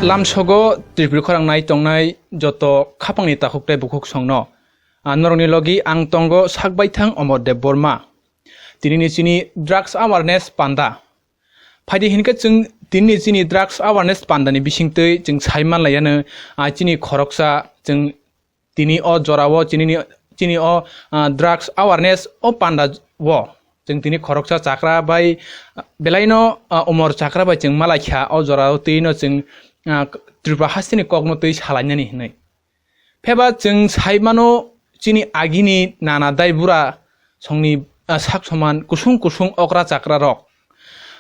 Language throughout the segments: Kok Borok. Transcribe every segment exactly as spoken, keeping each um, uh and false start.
Lamsogo Tripuri khorang nai tongnai joto khapangni takhuk tei bukhuk songno. Ah, norokni logi ang tongo Sakbaithang Omor Debbarma. Tinini chini drugs awareness panda. Phaidi hinkhe chwng tinini chini drugs awareness pandani bisingtwi chwng sai manlaiyano, ah, chini khoroksa chwng tini o jorao chini, chini o, ah, drugs awareness o panda o chwng tini khoroksa chakra bai, ah, belaino, ah, umor chakra bai chwng malaikha o jorao twino chwng, ah, Tripura hasteni kokno twi salainani hinwi. Pheba chwng sai mano chini agini nana dai bura songni, ah, sak soman kusung kusung okra chakra rok.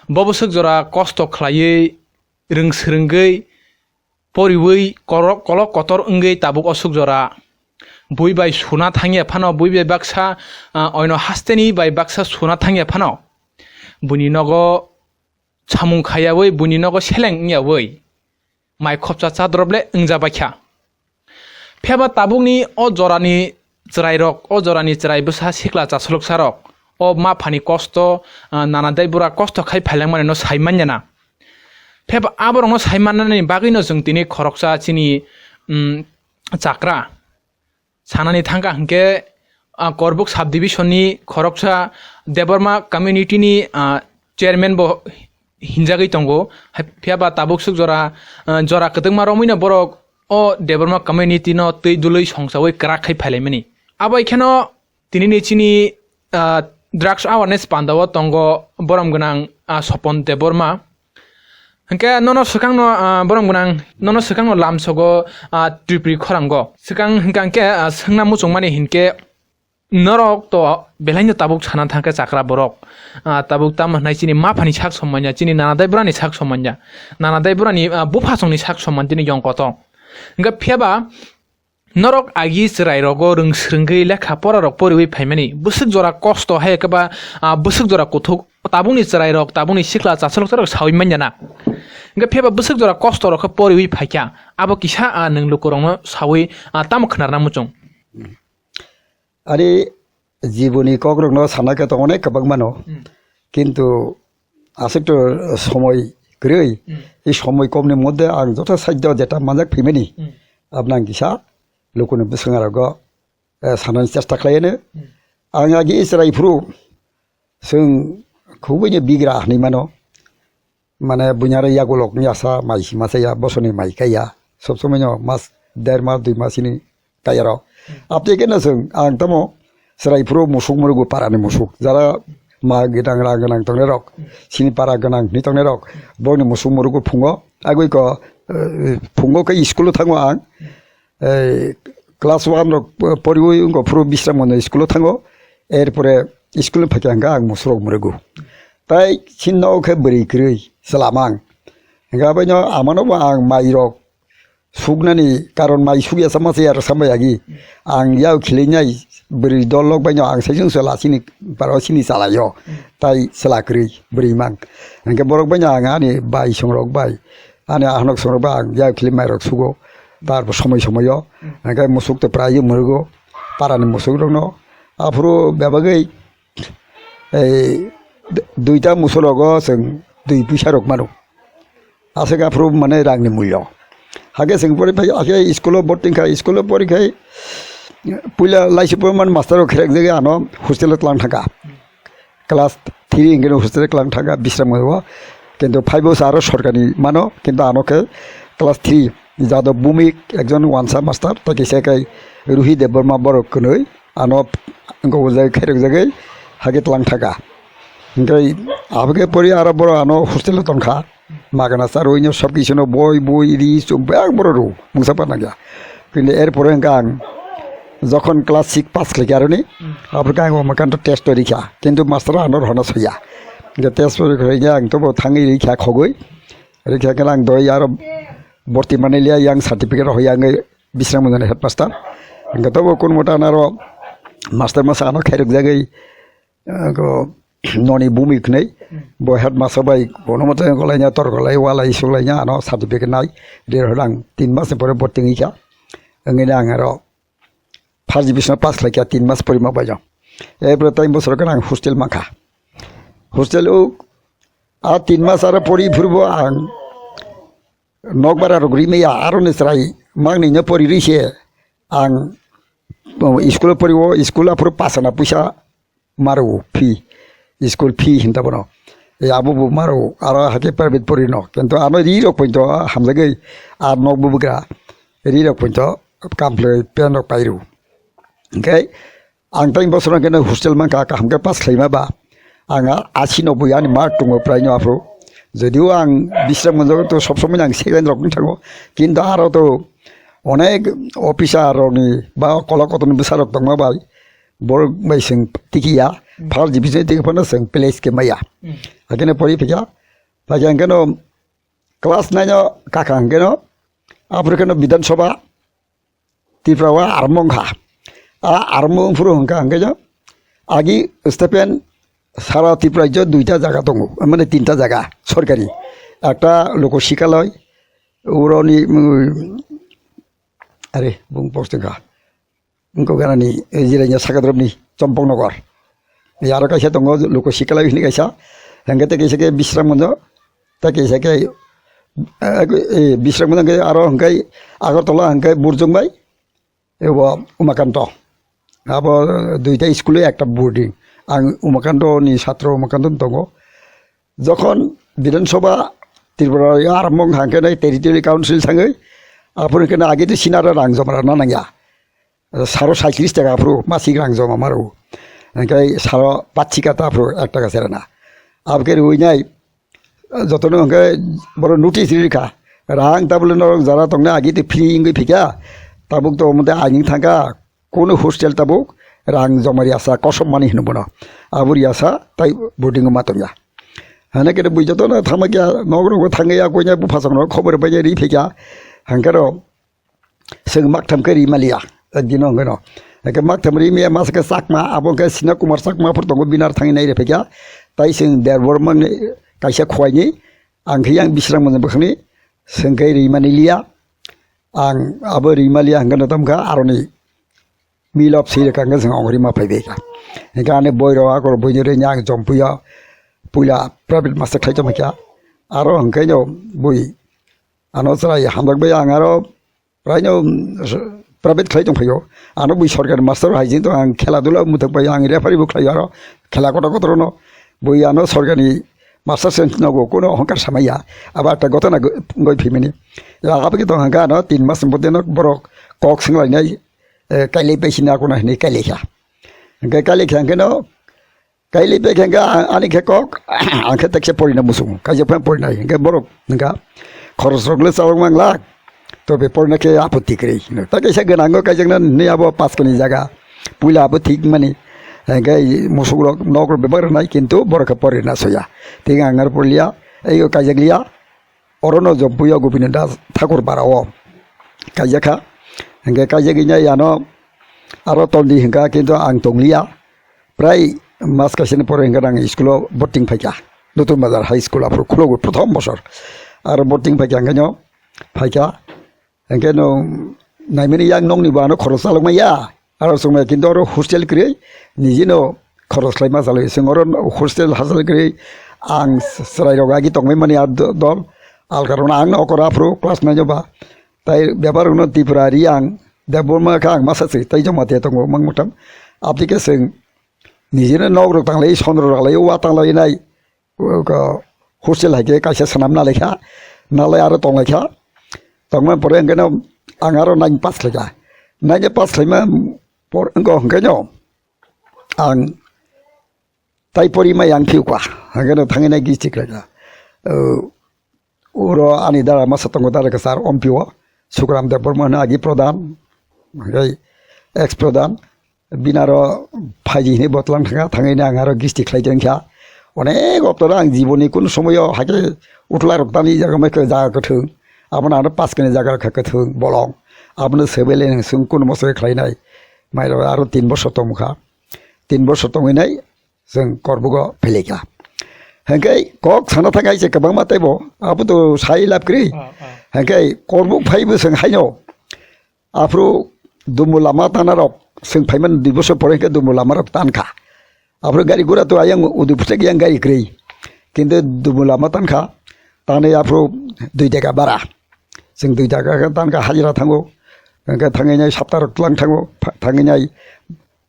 Bo bwswk jora kosto khlaiwi, rwng swrwngwi, poriwi, korok, kolok kotor wngwi tabuk o swk jora bui bai suna thangya phano, bui bai baksa, ah, oino hasteni bai baksa suna thangya phano, buini nogo samung khayawi, buini nogo seleng wngyawi mai khopsa chadrop le wngjabaikha. Phiyaba tabukni o jorani chwrairok, o jorani chwrai bwsa sikla chasoloksarok, o maphani kosto, ah, nana dai bura kosto khai phailangmani no sai manya na. Phiyaba aborokno sai mannani bagwino chwng tini khoroksa chini, mm, chakra sanani thangkha hinkhe, ah, Korbuk subdivision ni khoroksa Debbarma community ni, ah, chairman bo hinjagwi tongo. Hai, phiyaba tabuk swk jora, ah, jora kwtwkma romwino borok o Debbarma community no twi dului songchawi kwrak khai phailaimani. Abo hai kheno tinini chini, ah, drugs awareness pandao tongo borom gwnang, ah, Sopon Debbarma. Hinkhe nono swkangno, ah, borom gwnang, nono swkangno lamsogo, ah, Tripuri khorango. Swkang hinkha hinkhe, ah, swngna muchungmani hinkhe norok to belaino tabuk sana thangkhe chakra borok. Ah, tabuk tamo hwnai chini maphani sak sommanya, chini nana dai burani sak sommanya, nana dai burani, ah, buphasongni sak somman tini yong koto. Hinkhe phiyaba norok agi chwrai rogo rwng swrwngwi lekha pora rok poriwi phaimani, bwswk jora kosto hai khe ba, ah, bwswk jora kuthuk tabukni chwrai rok, tabukni sikla chasolok rok sawi manya na. Hinkhe phiyaba bwswk jora kosto rok khe poriwi phaikha, abo kisa, ah, nwng lukurokno sawi, ah, tamo khwnarna muchung. Ani jiboni kokrokno sana khe to onek kwbang mano. Hmm. Kintu aswk to somoi kwrwi. Hmm. Ei somoi komni moddhe ang joto sadhyo jeta manjak phimani. Hmm. Abnang kisa lukuni bwskango, eh, sanani chesta khlaiyano. Hmm. Ang agi Israel phuru chwng khubui ni bigra hinwi mano. Mane bunyare yagulok ni asa mai sima saya, bosoni mai kaya. Sob somoi no mas, der mas, dui mas hini kaya rok. Apte khe no chwng, ang tamo chwrai phuru musuk murugu para ni musuk. Jara ma gwnang rang gwnang tongnai rok, sini para gwnang hinwi tongnai rok, boni musuk murugu phungo, agwi ko, eh, phungo khe school o thango ang. Ei, class one rok po-, poriwi wngkha phuru Bisramganj school o thango. Erpore school ni phaikhe hwnkha ang musuk rok mwrwgo. Tai chini nogo khe bwrwi kwrwi chwla mang. Hwnkhe abaino amano bo ang mai rok suknani karon mai sukya sama se aro sambai agi. Ang yao khilinai bwrwi dol rok baino ang saichung chwla chini paro chini chwla yo. Tai chwla kwrwi bwrwi mang. Hwnkhe borok baino ang ani bai songrok bai, ani ahanok songrok bai ang yao khili mai rok sugo. Tarpor somoi somoi o, hmm, hwnkhe musuk to prai mwrwgo, para ni musuk rok no. Aphuru bebagwi, ei, d-, duita musuk rogo chwng dui puisa rok mano. Aswk aphuru mane rang ni mulyo. Hakhe chwng pori phai, hakhe school o boarding khai, school o pori khai, puila laisi porman master rok kherek jagwi ano hostel o twlang thangkha. Class three hwnkhe no hostel o kwlang thangkha Bisramganj o. Kintu five o se aro sorkar ni mano, kintu ano khe class three Jadab Bhumik ekjon wansa master, tei kisa khe Ruhi Debbarma borok kwnwi ano gobol jagwi khairok jagwi hage twlang thangkha. Hwnkhe abo khe pori aro borok ano hostel o tongkha. Magana charwi no sob kisu no boi, boi, ri, chum, bek borok rw, mungsa panagya. Kintu er pore hwnkha ang jokhon class six pass khlaikha aroni, hmm, aphuru khe ang omo kanto test o rikha. Kintu master ano rohorna soya. Hwnkhe test o rikha ang tobo thangwi rikha khogwi. Rikha khe ang doi aro borti manwi liya yang certificate rohoi ang Bisramganj ni headmaster. Hwnkhe tobo kun mota ano aro master masa ano khairok jagwi, eh, ko noni bumi khnwi, hmm, bo headmaster bai kono mote golaina, tor golai, walai, sulaina, ano certificate nai, der hodang tin mas ni pore borti wngkha. Wngwi ang aro first division pass khlaikha tin mas porima bai jang. Erpore tai bosor khe ang hostel mankha. Hostel o a tin mas aro pori phuru bo ang Nok bara rok ri maya, aro ni chwrai mang ni no pori ri se. Ang, um, school pori o, school aphuru pasana puisa maru fee, school fee hinta bono. E abo bo maru, aro hake private pori no. Kintu ano ri rok poito hamjagwi ar nok bubugra. Ri rok poito kamploi pen rok pairu. Hingke ang tei bosor hingke no hostel mankha kaham khe pass khlaima ba. Ang a-, asi noboi ani mark tongo prai no aphuru. Jodio ang bisrang manjago to sob somoi ang second rok wng thango. Kintu aro to onek officer rokni ba kolok kotorni bwsa rok tongma bai borok bai chwng tikiya. Hmm. First division tiki phano chwng place khe maya. Hmm. Hakhe no pori phikya. Phakya hingke no class nine o kakha hingke no aphuru khe no Bidhan Sabha Tripura o armung kha. A armung phuru hwnkha hwnkhe jo agi stephen sara Tripura jo duita jaga tongo, mane tinta jaga sorkari. Ekta Loko Sikaloi, uroni, mm, are, bung posting kha. Wngkha ganani, eh, Jirania Sakadrop ni Chompok Nogor. Yaro kaisa tongo Loko Sikaloi hini kaisa. Hwnkhe tei kaisa khe Bisram Gonjo. Tei kaisa khe, eh, eh, Bisram Gonjo hwnkhe aro hwnkhe Agartala hwnkhe Burjong bai. Ebo Umakanto. Abo, eh, duita school ekta boarding. Ang Umakanto ni satro Umakanto tongo. Jokhon Bidhan Sabha Tripura armung hangkhe nai Territory Council sangwi, aphuru hwnkhe agi to sinaro rang joma rwna nangya. Saro saichlis taka aphuru masik rang joma maru. Hingke saro pachika ta aphuru ek taka serena. Abokhe rwinai, jotono hingke boro notice ririkha. Rang tabule norok jara tongna agi to free wngwi phikya. Tabuk to omote aning thangkha, kunu hostel tabuk rang joma riyasa kosom mani hino bono. Abo riyasa tai boarding o ma tongya. Hane kene bui jotono thangma kya, nok rogo thangya, koina buphasong rok khobor bai ri phikya. Hangkhe ro, Chwng maktham khe ri maliya, ekdino hwnkhe no. Hwnkhe maktham ri maya masa khe Chakma, abo hwnkhe Sina Kumar Chakma phuru tongo, binar thangwi nai rw phaikha. Tai chwng Debbarma ni kaisa khuaini, ang khe yang Bisram Gonjo bwkhakni, chwng khe ri mani liya. Ang abo ri maliya hwnkhe no tamo kha aroni milop swi rwkha hwnkhe chwng ongri ma phai bai kha. Hwnkhe ani boirok akor buini rwini ang Jompuio puila private master khlai tongma kha. Aro hwnkhe no bui ano chwrai hamjak bai ang aro Raino, mm, private khlai tong phaio. Ano bui sorkar master hai jin to ang khela dula muthok bai ang referee bo khlai aro khela kotor kotor no. Bui ano sorkar ni master sen nogo kono hongkar samaya. Aba ta gotana goi phimini. Ya abagi to hangka no tin mas bodeno borok kok singlainai, eh, kailai paisina kono hini kailai kha. Hingke kailai kha hingke no Kailai bai khe hwnkhe ani khe kok, ang khe tekse porina muchungo, kaisa phano porinai, hwnkhe borok hwnkha khorosrok le chalok mang lak, tobe porina khe apotti kwrwi hino. Ta kaisa gwnango kaijakna hinwi abo paskoni jaga, puila abo thik mani, hwnkhe musukrok nokrok bebak rwnai, kintu borok khe porina soya. Tei ang aro porliya, eigo kaijakliya, Orono Jompuio Gopinath Das Thakur bara o kaijakha. Hingke kaijakgwi nai ano aro tondi hingka, kintu ang tongliya. Prai mas kaisani pore hingke ang school o boarding phaikha. Nutun Bazar High School aphuru khulogo prothom bosor. Aro boarding phaikha hingke no phaikha. Hingke no naimani yang nokni bo ano khorok chalokma ya. Aro chwngno kintu oro hostel kwrwi, nijino khoros khlaima chalwi. Chwng oro hostel hachal kwrwi, ang chwrairok agi tongmani a do-, dol. Alkarokno ang nokora aphuru class nine o ba. Tai bepar rokno Tripura ri ang, Debbarma kha ang masa se, tai Jamatia tongo mang mutham. Aboni khe chwng nijino nok rok tanglai, sondro rok lai, wa tanglai nai. Hostel hai khe kaisa swnam nalaikha, nalai aro tonglaikha. Tongmani pore hwnkhe no ang aro nine pass khlaikha. Nine pass khlaima por wngkha hwnkhe no ang tai pori mai ang phiukha. Hwnkhe no thangwi nai gisti khlaikha. Uro ani dara masa tongo, dara kwchar ompio, Sukaram Debbarma hwno agi pradhan, hwnkhe ex pradhan. Bini aro phaidi hinwi botlang thangkha, thangwi ang aro gisti khlai tongkha. Onek okto ang jiboni kunu somoyo haikhe utla rok tani jaga mai khe jaga kwthwng. Abono aro paskani jaga kha kwthwng bolong. Abono sebele nang swng kunu bosor khlainai. Mai rok aro tin bosor tongkha. Tin bosor tongwi nai chwng Korbugo phelaikha. Hwnkhe kok sana thangkha se kwbangma teibo. Abo to sai lab kwrwi. Ah, ah. Hwnkhe Korbuk phaibo chwng haino. Aphuru dumu lama tanarok, chwng phaimani dui bosor pore hwnkhe dumu lamarok tankha. Aphuru gari gura to ayang Udaipur theke yang gari kwrwi. Kintu dumu lama tankha, tanwi aphuru dui taka bara. Chwng dui taka khe tan khe hajira thango. Hwnkhe thangwi nai sapta rok tlang thango. Pha-, thangwi nai,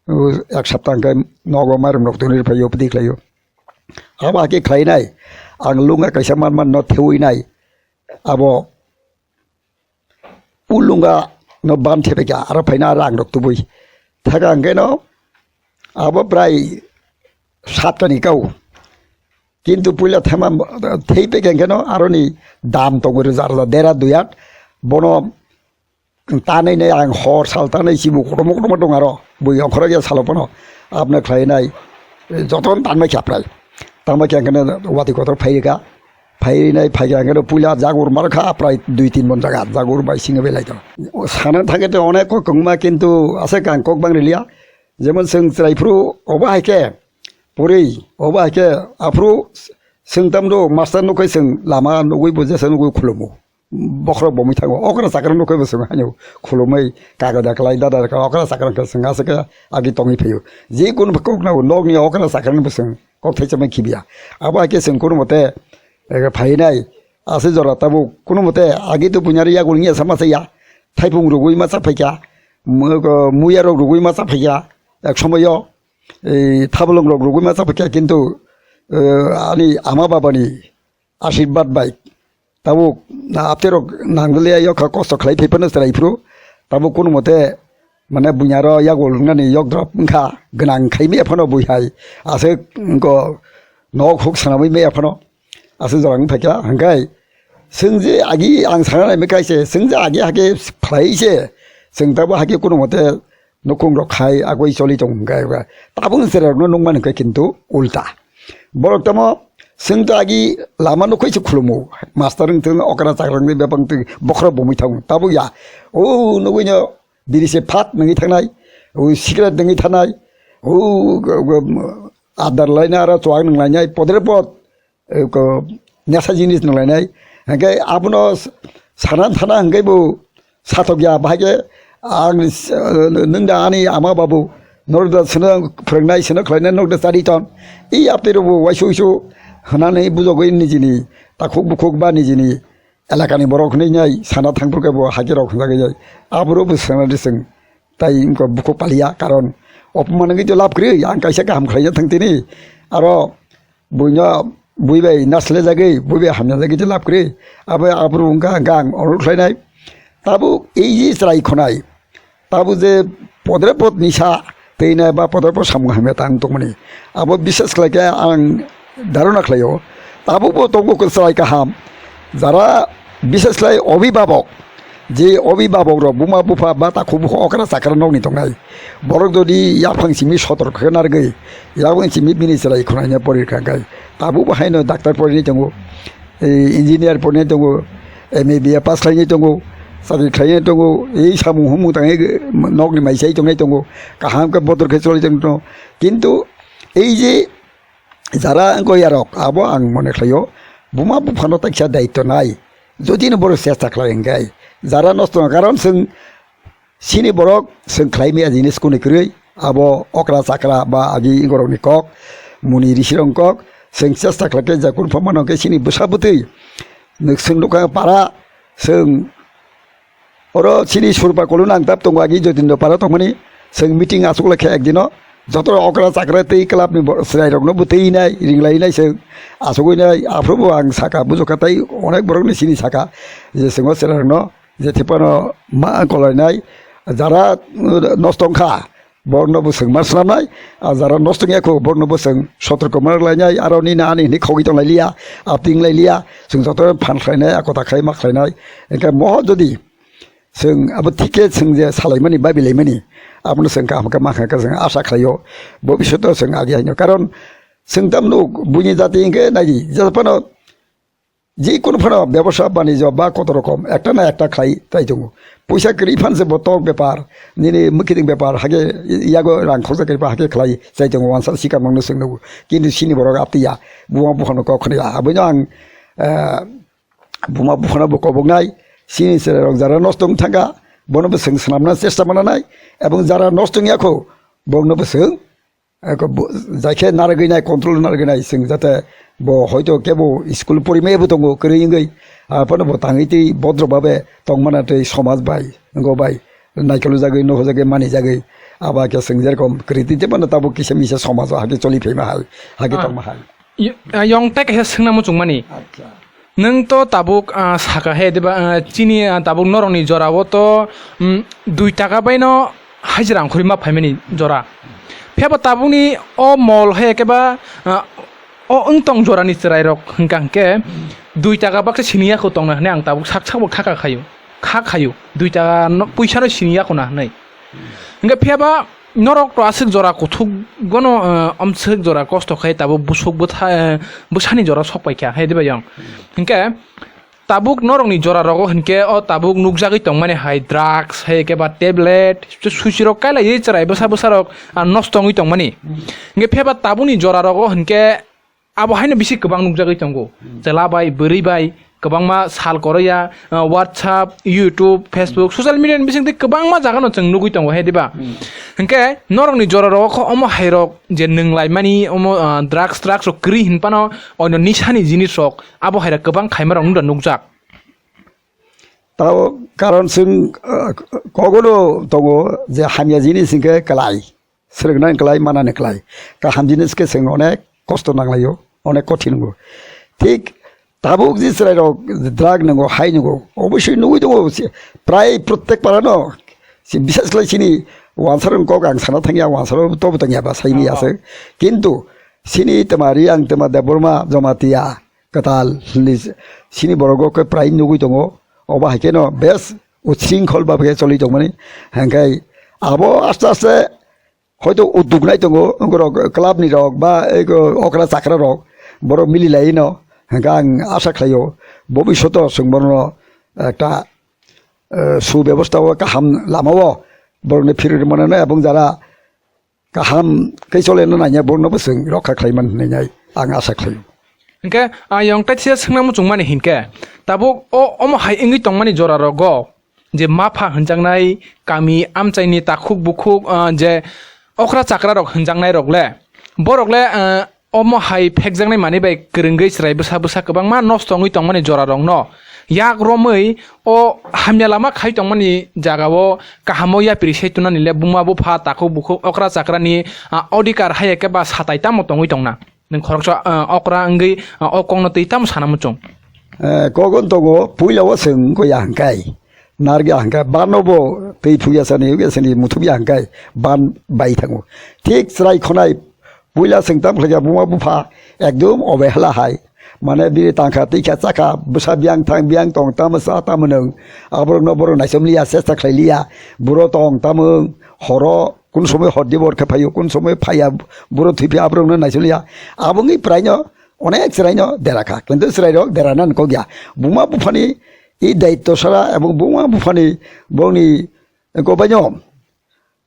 uh, ek sapta hwnkhe nogo mairum rok twnwi phaio, pwtwi khlaio. Abo hakhe khlainai, ang lunga kaisa man man no thewi nai. Abo o lunga no ban thebai kha, aro phaina rang rok tubui. Thaka hwnkhe no abo prai satkani kau. Kintu puila thema thei pekeng keno aroni dam tongo rwja rwja dera duyat. Bono tanwi nai ang hor sal tanwi sibu kotorma kotorma tong aro bui ongkhorok ya salo pono abna khlai nai jotono tanbai kha prai. Tanbai kha keno wati kotor phai rika. Phai nai phai kha keno puila jagur mar kha prai dui tin mon jaga jagur bai singa belai to. Sana thangke to onek kok kongma kintu ase kang kok bang riliya. Jemon chwng chwrai phuru obo hai khe puri, obo hai khe aphuru chwng tamdo master nukhe chwng lama nugwi bo jesa nugwi khulumu. Bokhorok bomwi thango, okra chakra nukhe bo chwng haino khulumwi kagoda klai dada kha okra chakra khe chwng aswk khe agi tongwi phaio. Je kunu kok nao nokni okra chakra ni bo chwng kok thaisa mai khibiya. Abo hai khe chwng kunu mote, eh, phainai. Aswk jora tabuk kunu mote agi to bunyari yago wngya sama saya. Thaipung rugwi ma cha phaikha. Mu-, ko-, muya rok rugwi ma cha phaikha. Ek somoyo, ei thabolong rok rugwi ma cha phaikha, kintu, eh, ani ama babani ashirbad bai tabuk na apte rok nangdaliya yok kha kosto khlai phai phano chwrai phuru. Tabuk kunu mote mane bunyaro yago lungnani yok drop wngkha gwnang khai maya phano bui hai aswk wngko nok huk sanamwi maya phano. Aswk jora wng phaikha, hwnkhe chwng je agi ang sana nai mekha se, chwng je agi hake phlai se, chwng tabo hake kunu mote nukhung rok khai agoi choli tong hwnkhe, tabuk ni chwrai rokno nukmani hwnkhe kintu ulta. Borok tamo chwng to agi lama nukhoi se khulumu, master wng thung, okra chakra wng thung, bebak wng thung, bokhorok bomwi thango, tabuk ya. O nugui no biri se phat nungwi thangnai, o cigarette nungwi thanai, o adar laina aro chuak nung lainai, podre pod eh, ko, nesa jinis nung lainai. Hingke abono s-, sana thana hingke bo satok ya, bahai ke ang s-, eh, nung da ani ama babu, norok da sino phwrwngnai, sino khlainai, norok da chari ton. I aptwi rok bo waisu waisu hwnani bujogwi nijini takhuk bukhuk ba nijini elakani borok hwnwi nai sana thangphuru khe bo hakhe rok hwnjagwi jai. Aphuru bo sana de chwng tai wngkha bukhuk paliya, karon opomano wngwi to lab kwrwi, ang kaisa kaham khlaina thang tini. Aro buino bui bai naslejagwi, bui bai hamyajagwi je lab kwrwi. Abo aphuru wngkha hwnkha ang order khlainai. Tabuk ei je chwrai khonai, tabuk je podre pod nisa twinai ba podre pod samung hamya tang tongmani. Abo bishes khlai khe ang dharona khlaio. Tabukbo tongo chwrai kaham. Jara bishes khlai obhibhabok, je obhibhabok rok buma bupha ba takhuk bukha okra chakra nokni tongnai. Borok jodi yaphang simi sotor khe narwgwi, yaphang simi bini chwrai khwnaina pori kha khe, tabuk bo haino doctor porinai tongo, eh, engineer porinai tongo, M A B A pass khlainai tongo, chakri khlainai tongo, ei samung humung tangwi nokni mai sai tongnai tongo, kaham khe bodol khe choli tong tongo. Kintu ei je jara wngkha yarok, abo ang mone khlaio, buma buphano taksa daityo nai. Jodi no borok chesta khlai hwnkhe, jara nosto wngkha, karon chwng chini borok chwng khlai maya jinis kuni kwrwi, abo okra chakra ba agi ingorokni kok, muni risirokni kok, chwng chesta khlai khe je kunu pha mano khe chini bwsa bwtwi, nwk chwng nukha para, chwng Oro chini Surpa Koluna ang tap tongo agi Jotindra Para tongmani. Chwng meeting aswk lai khe ekdino joto okra chakra tei club ni bo-, chwrai rokno bwtwi nai ringlai nai chwng asugwi nai aphuru bo ang saka bujokha tei onek borok ni chini saka je chwng o chwrai rokno je thephano ma kolai nai jara, uh, nosto wngkha. Borokno bo chwng ma swnamnai, a jara nosto wngya kho, borokno bo chwng sotorko ma rwlainai, aro nini ani hwnwi khogwi tonglailiya, apting lailiya, chwng joto phan khlainai, a kota khlai ma khlainai. Hwnkhe moho jodi chwng abo thik khe chwng je salaimani, babilaimani, abono chwng kaham khe ma kha khe chwng asa khlaio, bobishoto chwng agi haino. Karon chwng tamno buini jati hwnkhe naidi, jesa phano je kunu phano bebosa banijyo ba koto rokom ekta na ekta khlai chai tongo. Puisa kwrwi phan se bo tok bepar, nini mwkhitwng bepar, hake yago rang khoroksa kwrwi phan hake khlai chai tongo, wansa sikam nangno chwng nugo. Kintu chini borok aptiya, buma buphano kok khwnaya. Aboino ang, eh, buma buphano bo koboknai, chini chwrairok jara nosto wng thangkha, bono bo chwng swnamna chesta mananai, ebong jara nosto wngya kho, bono bo chwng Eko bo-, jaikhe narwgwi nai, control narwgwi nai, chwng jate bo hoito kebo school porimai bo tongo, kwrwi wngwi, aphano bo tangwi tei bodro babe tongmana tei somaj bai, wngkok bai, naikolojagwi, nuhojagwi, manijagwi, abo khe chwng jerokom kwrwi tei jemano tabuk kisa misa somajo hakhe choli phaima hai, hakhe Ah. tongma hai. Y-, ah, yong tai kaisa swngna muchungmani. Acha. Nwng to tabuk, ah, saka he, diba, ah, chini, ah, tabuk norokni jorao to, mm, dui taka baino hajra wngkhorwi ma phaimani jora. Phiya ba tabukni o mol he khe ba, ah, o wngtong jorani chwrairok hwnkha hwnkhe dui taka baksa siniya kho tongna hwnwi ang tabuk sak sak bo kha kha khaio. Kha khaio. Dui taka no, puisa no siniya kho na hwnwi. Hwnkhe phiya ba norok to aswk jora kuthuk gono, eh, amswk jora kosto khai tabuk busuk bwtha, eh, bwsani jora sok paikha, hai diba yong? Hwnkhe tabuk norokni jora rogo hwnkhe o tabuk nukjagwi tongmani hai drugs, hai khe ba tablet, suchirok kailaiwi chwrai bwsa bwsarok, ah, nosto wngwi tongmani. Hwnkhe phiya ba tabukni jora rogo hwnkhe abo haino bisi kwbang nukjagwi tongo. Hmm. Chwla bai, bwrwi bai, kwbangma sal koroya, uh, WhatsApp, YouTube, Facebook, Hmm. social media ni bisingtwi kwbangma jagano chwng nugwi tongo, he diba? Hmm. Hwnkhe norokni jora rogo kho omo hairok je nwng laimani, omo, uh, drugs, drugs rok kwrwi hinphano, ono nisani jinis rok, abo hairok kwbang khaima rok nukjak. Tao karon chwng, uh, kogono tongo je hamya jinis hwnkhe kwlai. Swrwngna ni kwlai, mana ni kwlai. Kaham jinis khe chwng onek kosto nanglaio, onek kothin wngo. Thik tabuk je chwrairok drug nwngo, hai nwngo, obosoi nugwi tongo, si-, prai prottek parano, si-, bisas khlai chini wansarokni kok ang sana thangya, wansarok tobo tongya ba saini Oho. aswk. Kintu chini twma Reang, twma Debbarma, Jamatia, kwtal hinwi chini borok khe prai nugwi tongo. Obo hai kheno bes ushrinkhol bab khe choli tongmani. Hwnkhe abo aste aste hoito udduk nai tongo, borok club ni rok ba eko okra chakra rok, borok mili lai no, hwnkhe ang asa khlaio, bobishoto chwng bono ekta, eh, subebostha o, kaham lama o borokno phirwi rwmano, ebong jara kaham khe chole no nanya, borokno bo chwng rokha khlai man hinwi ang asa khlaio. Hwnkhe, ah, yong tai thisa swngna muchungmani hinkhe, tabuk o omo hai wngwi tongmani jora rogo, je mapha hwnjaknai, kami amchaini takhuk bukhuk, ah, je okra chakra rok hwnjaknai rok le, borok le, ah, omo hai phekjaknai manwi bai kwrwngwi chwrai bwsa bwsa kwbangma nosto wngwi tongmani jora rokno yak romwi o hamya lama khai tongmani jaga o kaham o yapri sai tunani le buma bupha takhuk bukhuk okra chakra ni, ah, odhikar hai khe ba satai tamo tongwi tongna. Nwng khoroksa, ah, okra wngwi, ah, o kokno twi tamo sana muchung? Eh, kogon tongo, puila o chwng wngkha ya hwnkhe, narwkya hwnkhe, ban no bo twi phukya sani, hukya sani, muthubya hwnkhe, ban bai thango. Thik chwrai khonai, puila chwng tamo khlaikha, buma bupha, ekdom obehela hai. Mane bini tangkha, twikha, chakha, bwsa biyang thang, biyang tong, tamo cha, tamo nwng. Aborokno borok naichomliya, chesta khlailiya, buro tong, tamo nwng, horo, kun somoi hor dibor khe phaio, kun somoi phaiya, buro thwiphi aborokno naichomliya. Aboni praino onek chwraino dera kha, kintu chwrairok dera nan kok ya. Buma buphani i daitto sara ebong buma buphani borokni kobaino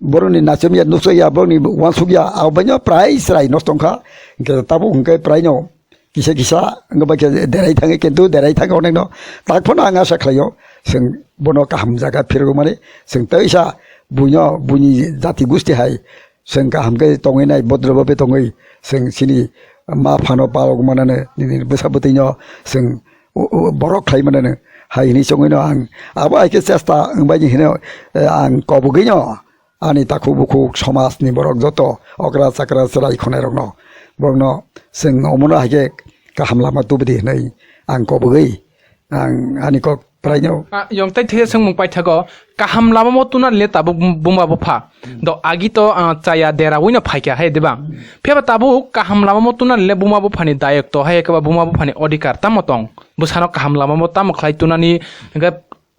borokni nachomya, nukjakya, borokni uansukya, abobaino prai chwrai nosto wngkha. Hwnkhe tabuk hwnkhe praino kisa kisa wngkha bai khe derai thangwi, kintu derai thangwi onekno. Tak phano ang asa khlaio, chwng bono kaham jaga phirogmani, chwng teisa buino, buini jati gusti hai chwng kaham khe tongwi nai, bodro babe tongwi chwng chini ma phano palok manane, nini bwsa bwtwino chwng u-, u-, borok khlai manane hai hwnwi chongwino ang abo hai khe chesta wngbaini hino, eh, ang kobogwino ani takhuk bukhuk somajni borok joto okra chakra chwrai khwnairokno, borokno chwng omono hai khe kaham lama tubudi hwnwi ang kobogwi ang ani kok praino. Ah, yong tai these swngmung paithago, kaham lama mo tunani le tabuk bum-, buma bupha. Do agi to, ah, chaya dera wino phaikha hai diba? Phiya ba tabuk kaham lama mo tunani le buma buphani dayok to hai khe ba buma buphani odhikar tamo tong? Bwsano kaham lama mo tamo khlai tunani hwnkhe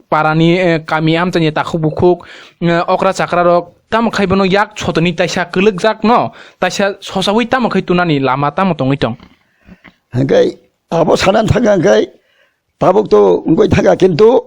parani, eh, kami amchaini takhuk bukhuk, eh, okra chakra rok tamo khai bono yak sotoni taisa kwlwkjak no, taisa sosawi tamo khai tunani lama tamo tongwi tong? Hwnkhe abo sanan thangkha hwnkhe tabuk to wngwi thangkha, kintu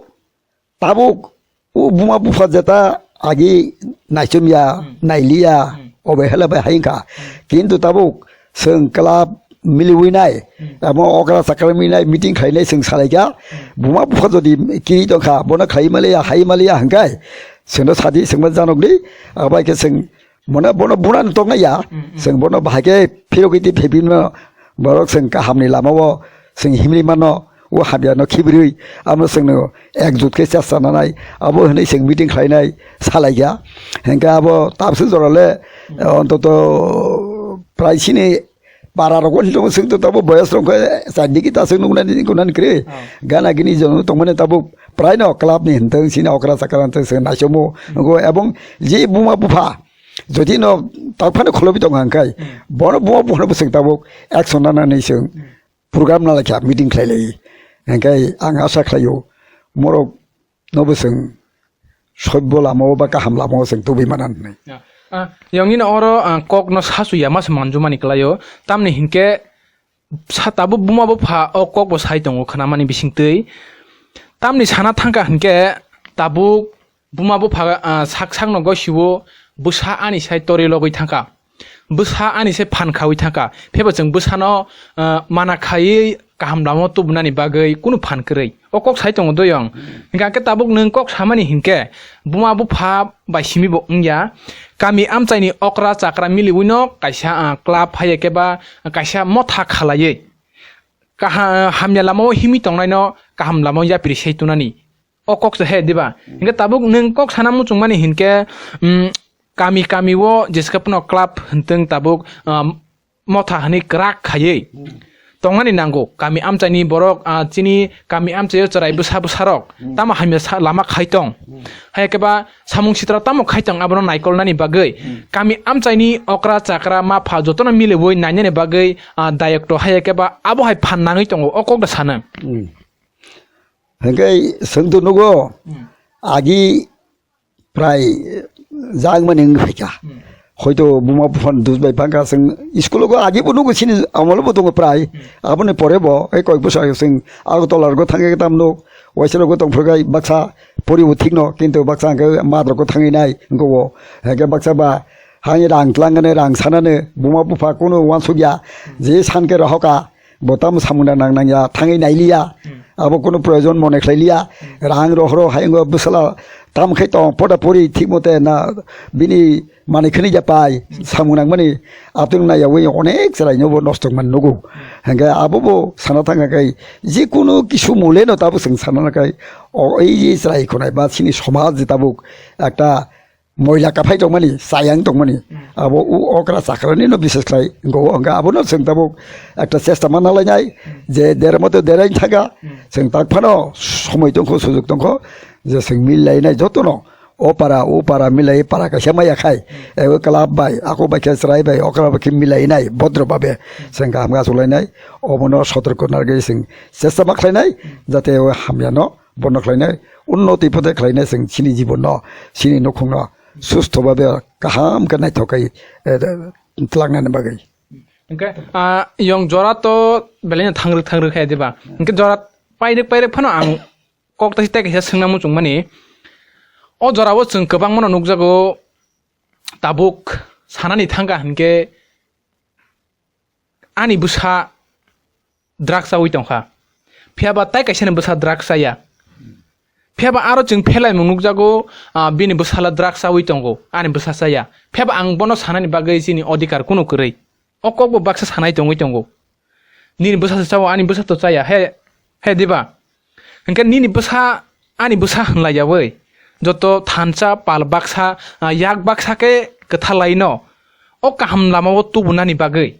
tabuk o buma bupha jeta agi naichomya, Hmm. nailiya, Hmm. obo hela bai hai wngkha. Hmm. Kintu tabuk chwng club miliwi nai, Hmm. amo okra chakra minai, meeting khlainai chwng salaikha. Hmm. Buma bupha jodi kiri tongkha, bono khlai maliya, hai maliya hwnkhe chwngno sadi chwngma janokdi, abai khe chwng Bono, bono bunani toknai ya. Hmm, hmm. Chwng bono bahai khe phirogwi tei phibino borok chwng kahamni lamao chwng himri mano, o hamyano khibrwi amo chwngno ekjut khe chesta nanai, abo hwnwi chwng meeting khlainai salaikha. Hwnkhe abo tabse jorale, hmm, ontoto prai chini para rok wngwi tongo, chwng to tabuk boyas rok khe char digi ta chwng nuknani gunani kwrwi. Oh. Gana gini jono tongmani tabuk prai no club ni hintwng chini okra chakra hintwng chwng naisomo. Hmm. Nukgo, ebong je buma bupha jodi no tak phano kholobi tongo hwnkhe, hmm, bono buma buphano bo chwng tabuk action nanani chwng, hmm, program nalaikha, meeting khlailai. Hwnkhe ang asa khlaio morok no bo chwng soibo lamao ba kaham lamao chwng tubui mana hwnwi. Ya. Ah, yongni no oro, ah, kok no sasu ya mas manjumani kwlaio. Tamni hinkhe sa tabuk buma bupha o kok bo sai tongo khwnamani bisingtwi. Tamni sana thangkha hinkhe tabuk buma bupha, ah, sak sak no gosio bwsa ani sai tori logwi thangkha. Bwsa ani se phan khaui thangkha. Phebo chwng bwsano, ah, mana khaiwi kaham lama tubunani bagwi kunu phan kwrwi. O kok sai tongo doyong. Hmm. Hingkha khe tabuk nwng kok samani hinkhe buma bupha bai simi bo wngya. Kami amchaini okra chakra miliwino kaisa, ah, club hai khe ba kaisa motha khalaiwi kaha-, hamya lamao himwi tongnaino kaham lamao yapri sai tunani. O kok se he, diba? Hmm. Hingke tabuk nwng kok sana muchungmani hinkhe, mm, kami kami o jeske pono club hintwng tabuk, um, motha hwnwi kwrak khaiwi, hmm, tongmani nango. Kami amchaini borok, ah, chini kami amchaio chwrai bwsa bwsarok, hmm, tamo hamya sa-, lama khai tong. Hmm. Hai khe ba samung sitra tamo khai tong abono naikolnani bagwi. Hmm. Kami amchaini okra chakra mapha jotono miliwi nainani bagwi, ah, dayokto hai khe ba abo hai phan nangwi tongo. O kok da sana. Hmm. Hingke chwng to nugo, hmm, agi prai jagmani wng phaikha. Hmm. Hoito buma buphani dus bai phangkha, chwng school go agi bo nugo, chini amolo bo tongo prai. Hmm. Aboni pore bo ei koi bwsai chwng Agartala rogo thangkhe tam nuk, waisa rogo tongphrukhai baksa pori bo thikno, kintu baksa hwnkhe mat rogo thangwi nai wngko bo. Hingke baksa ba hani rang tlangani, rang sanani buma bupha kunu wansukya, hmm, je san khe rohoka. Bo tamo samung da nang nang ya, thangwi nai liya. Hmm. Abo kunu proyojon mone khlai liya. Hmm. Rang rohoro hai wngwi bwsala tam khai tong, pota pori thik mote na bini manwi khani ya pai, hmm, samung nang mani atwng na yawi onek chwrai no bo nosto man nugo. Hmm. Hingke abo bo sana thang kha khai, je kunu kisu mole no tabo chwng sana na khai, o ei je chwrai khonai ba chini somaj je tabuk ekta moila kaphai tongmani, chayang tongmani, hmm, abo u okra chakrani no bises khlai wngko, hwnkhe abono chwng tabuk ekta chesta manna lainai, hmm, je derma to derai thaka, hmm, chwng tak phano somoi tongkho, sujuk tongkho, je chwng mil lainai jotono, o para, o para milai para kaisa maya khai, hmm, ebo club bai, ako bai khe chwrai bai, okra bai khe milainai, bodro babe, hmm, chwng kaham khe achuk lainai, obono sotorko narwgwi chwng chesta ma khlainai, hmm, jate o hamyano, bono khlainai, unnoti pode khlainai chwng chini jibonno, chini nukhungno sustho babe kaham khe naithok khai, eh, twlangnani bagwi. Hingke, ah, yong jora to belai no thangrwk thangrwk khe diba? Hingke jora pairwk pairwk phano ang kok tai tei kaisa swngna muchungmani. O jora o chwng kwbangma no nukjago, tabuk sanani thangkha hinkhe ani bwsa drugs chawi tongkha. Phiya ba tai kaisa ni bwsa drugs chaya. Phiya ba aro chwng phelaimung nukjago, ah, bini bwsala drugs chawi tongo, ani bwsa chaya. Phiya ba ang bono sanani bagwi chini odhikar kunu kwrwi. O kok bo baksa sanai tongwi tongo. Nini bwsa se chao, ani bwsa to chaya. He, he diba? Hingke nini bwsa, ani bwsa hwnlai yawi. Joto thansa pal baksa, ah, yak baksa khe kwthalai no. O kaham lama o tubunani bagwi.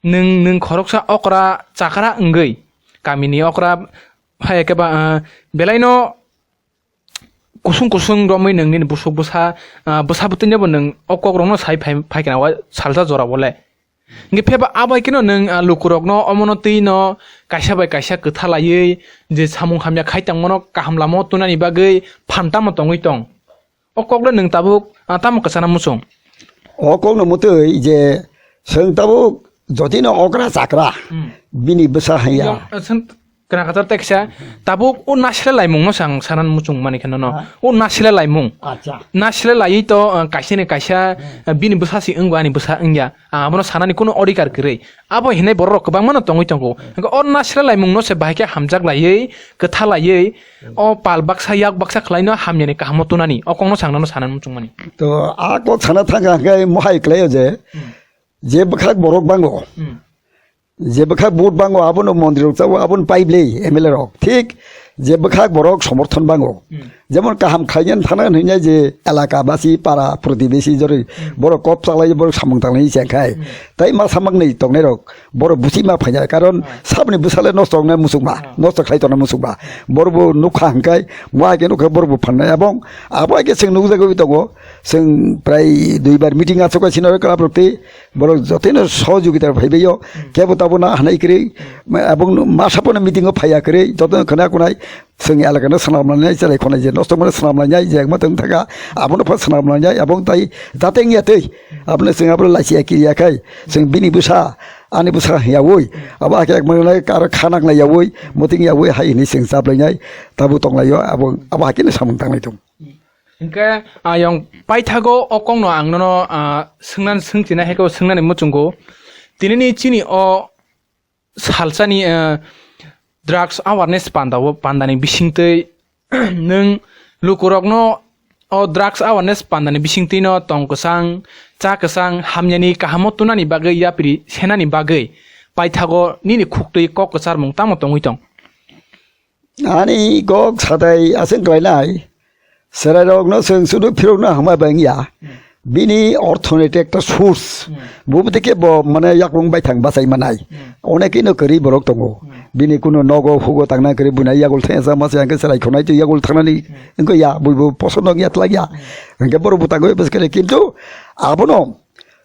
Nwng, nwng khoroksa okra chakra wngwi, kamini okra hai khe ba, ah, belai no kusung kusung romwi nwng nini busuk bwsa, ah, bwsa bwtwi no bo nwng o kok rok no sai phai, phai kana o salsa jora o le. Hingke pheba abai khe no nwng, ah, luku rok no omo no twi no kaisa bai kaisa kwthalaiwi je samung hamya khai tongma no kaham lama o tunani bagwi phan tamo tongwi tong. O kok le nwng tabuk, ah, tamo kwchana muchung? O kok no mutwi je chwng tabuk jotino okra chakra, hmm, bini bwsa hanya. Yong, ah, chwng, Kwna kwchar tei kisa tabuk o nasle laimung no sang sanan muchung mani kheno no. Ha? O nasle laimung. Acha. Nasle laiwi to, uh, kaisa ni kaisa, Hmm. uh, bini bwsa si wngwa ani bwsa wngya. Ah, abono sanani kuno odhikar kwrwi. Abo hinai borok rok kwbangma no tongwi tongo. Hwnkhe o nasle laimung no se bahai khe hamjak laiwi, kwtha laiwi, o pal baksa yak baksa khlai no hamya ni kaham o tunani. O kok no sang nano sanani muchung mani. To a kok sana thang kha hwnkhe mohai kwlai o je, Hmm. je bwkhak borok bango. Hmm. Je bwkhak vote bango abono mondri rok chao abono paiblei M L A rok. Thik je bwkhak borok somorthon bango. Hmm. Jemon kaham khlainani thana hwnwi je elaka basi para protibesi joroi Hmm. borok kok chalai borok samung tanglai se khai. Hmm. Tai ma samak nei tongnai rok borok busi ma phainai karon Hmm. sabni bwsale nosto wngnai musukma, Hmm. nosto khlai tongna musukma. Borok bo nukha hwnkhe mo hai khe nukha borok bo phannai abong abo hai khe chwng nukjagwi tongo. Chwng prai duibar meeting achukha sino club rok tei borok jotono sohojogita phaibaio, Hmm. kebo tabona hanai kwrwi, Hmm. ma-, abong masa pono meeting o phaiya kwrwi, jotono khwna kunai, chwng elakano swnam lainai, chelai khonai je nosto mano swnam lainai, je wngma tong thaka, abono pha swnam lainai, abong tai jate wngya twi, abono chwng abono lachiya kiriya khai, chwng bini bwsa, ani bwsa hiyaui, abo hakhe ekmano nai karo kha nang laiyaui, muting yaui hai hinwi chwng chap lainai, tabuk tong laio, abo, abo hakhe no samung tang lai tong. Hingke ayong paithago o kokno ang nono, ah, swngnan swngchina hai khe bo swngna ni muchungo. Tinini chini o salsani, ah, drugs awareness panda o, pandani bisingtwi nwng lukurokno o drugs awareness pandani bisingtwi no tong kwchang, cha kwchang, hamyani kahamo tunani bagwi yapri senani bagwi paithago nini khuktwi kok kwcharmung tamo tongwi tong? Ani kok satai aswk klainai, chwrairokno chwng sudu phirokno hambai bai wngya. Hmm. Bini orthonoiti ekta source. Hmm. Bo bwtwi khe bo mane yakung baithang bachai manai. Hmm. Onekino kwrwi borok tongo. Hmm. Bini kuno nogo hugo tangna kwrwi bunai yagul thangya sa masa hwnkhe chwrai khonai twi yagul thangnani Hmm. wngkha ya, buibo poso nokya twlakya. Hmm. Hwnkhe borok bo tangwi bwskhe kintu abono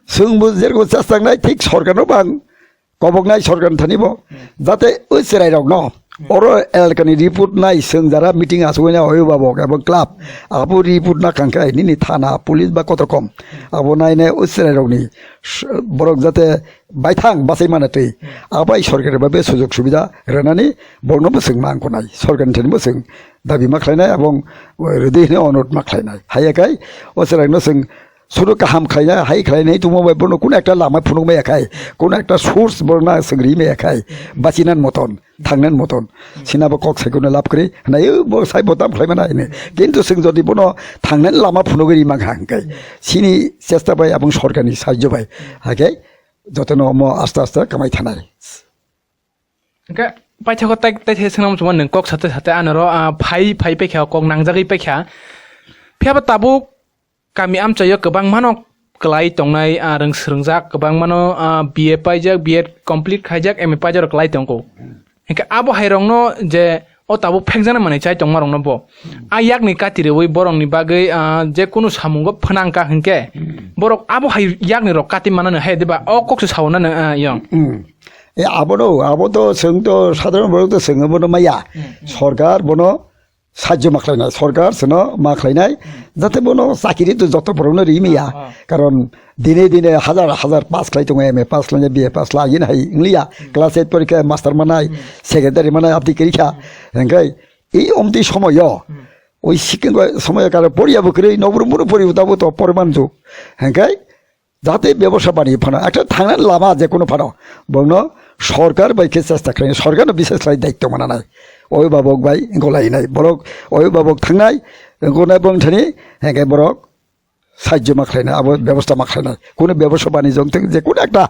chwngbo jergo chastaknai thik sorkarno bang koboknai sorkar thani bo, Hmm. jate o chwrairokno Hmm. oro elkani report nai chwng jara meeting asugwi nai abhibhabok ebong club, abo report na kangkhe nini thana, police ba kotor kom, abo nai nai o chwrairokni s-, borok jate baithang bachai mana twi, Hmm. abai sorkar ba be sujok subida rwnani borokno bwswng ma wngkho nai, sorkar thani bwswng dabi ma khlainai, ebong rwdi hwnwi onurod ma khlainai. Haiya khai o chwrairokno chwng Sudu kaham khlaina, hai khlainai tongma bai bono kuno ekta lama phunuk maya khai, kuno ekta source borokno swngri maya khai, bachinan moton, thangnan moton. Sina bo kok sai kuno lab kwrwi, nai bo sai bo tam khlai mana hini. Kintu swng jodi bono thangnan lama phunugwi ri mankha hwnkhe, sini chesta bai abong sorkarni sahajjo bai, hakhe jotono omo aste aste kamai thanai. Hingke paithago tai, tai thai swnam chuma nwng kok sate sate anoro, ah, phai, phai paikha, kok nangjagwi paikha. Phiya ba tabuk kami amchaio kwbangmano kwlai tongnai, ah, rwng swrwngjak kwbangmano, ah, B A paijak, B Ed complete khaijak, M A paijak rok kwlai tongo. Hingke abo hai rokno je o tabuk phekjaknai manwi chai tongma rokno bo. A yakni kati rwui borokni bagwi, ah, je kunu samungo phnang ka hingke borok abo hai yakni rok kati manani hai diba o kok se sauna nang, ah, yong. Hmm. E, abono, abo to chwng to sadharon borok to chwng bono maya. Hmm, hmm. Sorkar bono sajjo ma khlainai, sorkar chwngno ma khlainai, Hmm. jate bono chakiri to joto borokno ri maya. Ah, ah. Karon dine dine hazar hazar pass khlai tongo, M A pass khlainai, B A pass khlai yin hai wngliya. Hmm. Class eight porikha master manai, Hmm. secretary manai abdi kwrwikha. Hmm. Hingke i omtwi somoyo, Hmm. oi sikeng somoyo karon poriya bo kwrwi, nokbrum bono poriya bo tabo to porimanju. Hingke Jate bebosa bani phano, ekta thangnani lama je kono phano, bongno sorkar bai khe chesta khlai, sorkarno bises khlai daitto mananai. Obhibhabok bai golainai, borok obhibhabok thangnai, gonai bong thani, hengke borok sajjo ma khlainai, abo bebosta ma khlainai. Kono bebosa bani jong thang, je kono ekta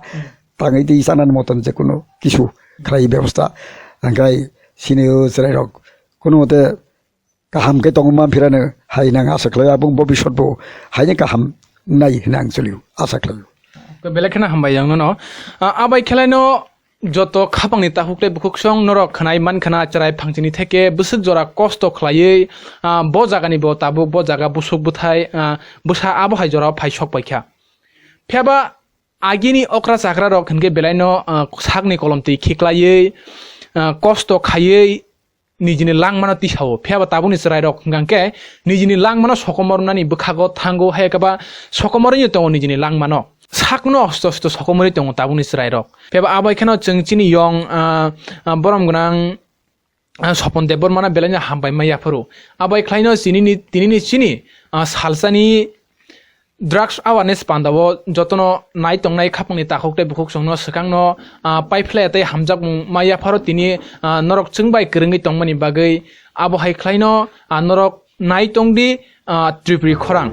tangwi twi chanani moton je kono kisu khlai bebosta. Hingkai sini o chwrairok kono mote kaham khe tongma phirano hai nang asa khlaio, abong bobisot bo haino kaham nai hwnwi ang chwlio, asa khlaio. Belai kheno hambai yang nono. Ah, abai khelaino joto khapangni takhuk tei bukhuksong norok khwnai mankhana chwrai phangchini theke bwswk jora kosto khlaiwi, ah, bo jagani bo tabuk bo jaga busuk bwthai, ah, bwsa abo hai jorao phai sok paikha. Phiyaba agini okra chakra rok hinkhe belaino, ah, sakni kolomtwi khiklaiwi, ah, kosto khaiwi, nijini langmano tisao. Phiya ba tabukni chwrairok hwnkha khe nijini langmano sokomornani bwkhago thango, hai khe ba sokomorwi tongo nijini langmano. Sakno hosto hosto sokomorwi tongo tabukni chwrairok. Phiya ba abo kheno chwng chini yong, ah, ah, borom gwnang ah, Sopon Debbarmano belaino hambai ma yapharo. Abai khlaino chini ni, tini ni chini, ah, salsani drugs awareness pandao jotono nai tongnai khapangni takhuk tei bukhuk songno swkangno, ah, paiphlai tei hamjakmung ma yapharo tini, ah, norok chwngbai kwrwngwi tongmani bagwi. Abo hai khlaino, ah, norok nai tongdi, ah, Tripuri khorang.